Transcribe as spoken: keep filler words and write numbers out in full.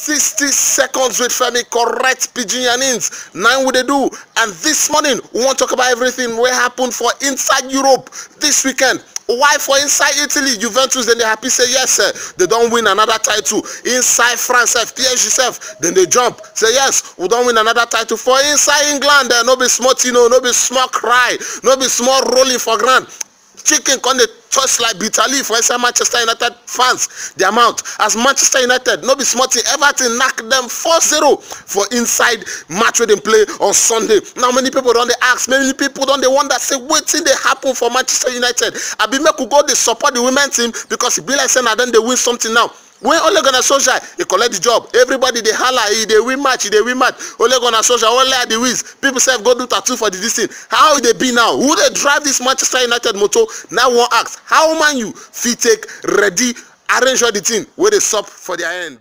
Sixty seconds with Femi, correct pidgin yarnings. Nine we dey do, and this morning we wan talk about everything wey happen for inside Europe this weekend. Why for inside Italy, Juventus dem dey happy say yes, eh, dem don win another title. Inside France sef, P S G sef dem dey jump say yes, we don win another title. For inside England, eh, no be small thing o, no be small cry, no be small rolling for ground. Chicken come dey touch like bitter leaf for inside Manchester United fans their mouth, as Manchester United, no be small thing, Everton knack dem four zero for inside match wey dem play on Sunday. Now many people don dey ask, many people don dey wonder say wetin dey happen for Manchester United. Abi make we go dey support the women team, because e be like say na dem dey win something now. When Ole Gunnar Solskjaer e collect the job, everybody dey holla, e dey win match, e dey win match. Ole Gunnar Solskjaer, Ole are the wins. People sef go do tattoo for the this thing. How e dey be now? Who dey drive this Manchester United motor? Now we wan ask, how Man U fit take ready, arrange all the thing wey dey sup for their end?